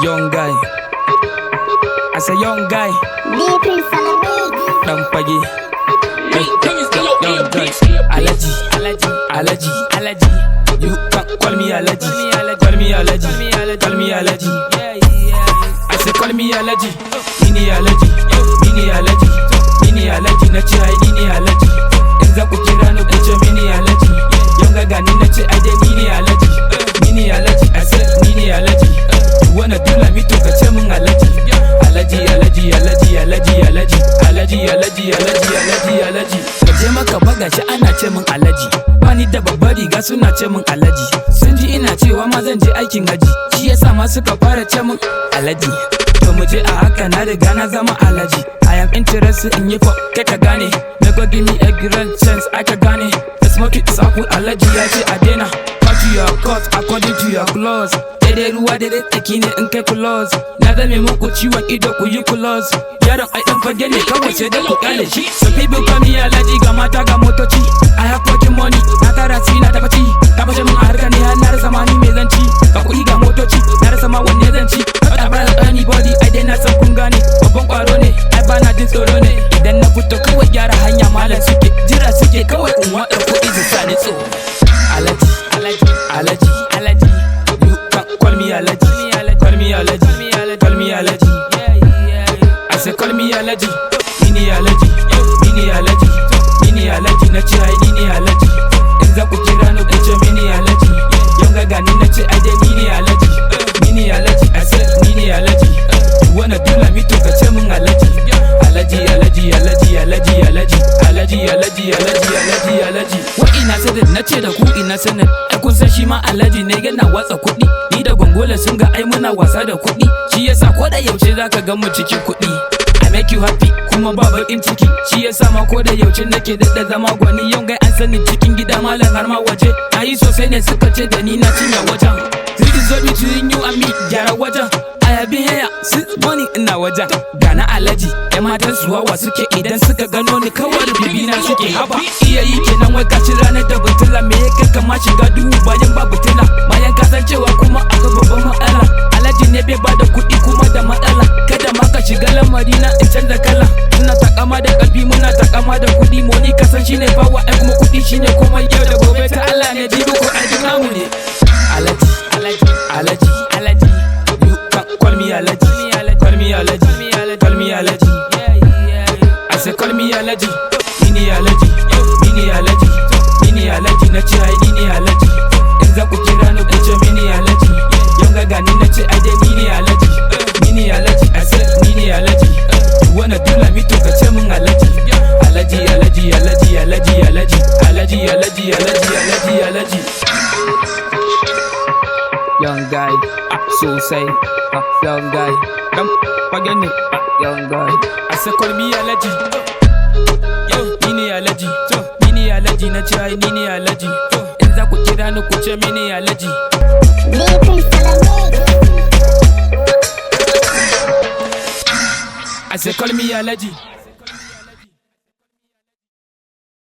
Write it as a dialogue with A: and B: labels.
A: Young guy. I say young guy.
B: D Prince on the mix.
A: Dan fage. Hey, young guy. Alaji, Alaji, Alaji, Alaji. You can call me Alaji. Call me Alaji. Call me Alaji. I say call me Alaji. Ni ne Alaji. Ni ne Alaji. Ni ne Alaji. Na ce ai ni ne Alaji. In za ku kira ni ku ce mini Alaji. Yau ga gani na ce ai dai ni ne Alaji. Ni ne Alaji. I say ni ne Alaji. You wanna do like me, to ka ce min Alaji. Alaji, Alaji, Alaji, Alaji, Alaji. Alaji, Alaji, Alaji, Alaji, Alaji. Ka je maka baga shi ana ce min Alaji. Bani da babbar riga suna ce min Alaji. Sun ji ina cewa ma zan je aikin haji. Shi yasa ma suka fara ce min Alaji. To mu je a haka, na riga na zama Alaji. I am interested in yi for kai ka gane. Never give me a grand chance aka gane. The smoke is apple, Alaji ya ce a daina. Cut to your coat according to your clothes. Daidai ruwa daidai tsaki ne in kai close. Na zame muku ciwon ido, ku yi close. Yaron ai dan fage ne, kawai sai dai ku kyale shi. So people call me Alaji, ga mata ga motoci. I have fucking money, na tara ci na tabbaci. Ta fashe min a harka ne har na rasa ma ni me zan ci. Ga kuɗi ga motoci, na rasa ma wanne zan ci. Not about anybody, ai dai na san kun gane. Babban kwaro ne, ai bana jin tsoro ne. Idan na fito kawai gyara hanya malam suke. Jira suke kawai in watsa kuɗi su sa ni tsoro. Alaji, Alaji, Alaji, Alaji. You can call me Alaji. Call me Alaji. Call me Alaji. I say call me Alaji. Ni ne Alaji. Ni ne Alaji. Ni ne Alaji. Na ce ai ni ne Alaji. In za ku kira ni ku ce mini Alaji. Yau ga gani na ce ai dai ni ne Alaji. Ni ne Alaji. I say ni ne Alaji. You wanna do like me, to ka ce min Alaji. Alaji, Alaji, Alaji, Alaji, Alaji. Alaji, Alaji, Alaji, Alaji, Alaji. Wa ina sanin na ce da ku ina sanin. Ai kun san shi ma Alaji ne, yana watsa kuɗi. Ni da Gongola sun ga ai muna wasa da kuɗi. Shi yasa ko da yaushe zaka ga mu cikin kuɗi. I make you happy kuma ba bakin ciki. Shi yasa ma ko da yaushe nake daɗa zama gwani. Yau gai an sani cikin gida malam har ma waje. Ayi sosai ne suka ce da ni na cinye wajen. This is all between you and me, gyara wajen. I have been here since morning, ina wajen. Gana Alaji, yan matan suwawa suke idan suka gano ni, kawai bibina suke haba. Iya yi kenan wai kaci ranar da butula, me ya kai kama shiga duhu bayan ba butula. Bayan kasancewa kuma akwai babban matsala. Alaji ne bai bada kuɗi kuma da matsala. Kada ma ka shiga lamari na in canza kala. Muna takama da ƙarfi, muna takama da kuɗi. Money kasan shine power, ai kuma kuɗi shine komai, yau da gobe ta Allah ne, jibi ko ai namu ne. Alaji, Alaji, Alaji, Alaji. You can call me Alaji. Call me Alaji. Call me Alaji. I say call me Alaji. Ni ne Alaji. Ni ne Alaji. Ni ne Alaji. Na ce ai ni ne Alaji. In za ku kira ni ku ce mini Alaji. Yau ga gani na ce ai dai ni ne Alaji. Ni ne Alaji. I say ni ne Alaji. You wanna do like me, to ka ce min Alaji. Alaji, Alaji, Alaji, Alaji, Alaji. Alaji, Alaji, Alaji, Alaji, Alaji. Young guy, ah, sosai, ah, young guy, dan fage ne, ah, young guy. I say call me Alaji. Yo, ni ne Alaji. Ni ne Alaji, na ce ai ni ne Alaji. In za ku kira ni ku ce mini Alaji.
B: D Prince on the mix.
A: I say call me Alaji.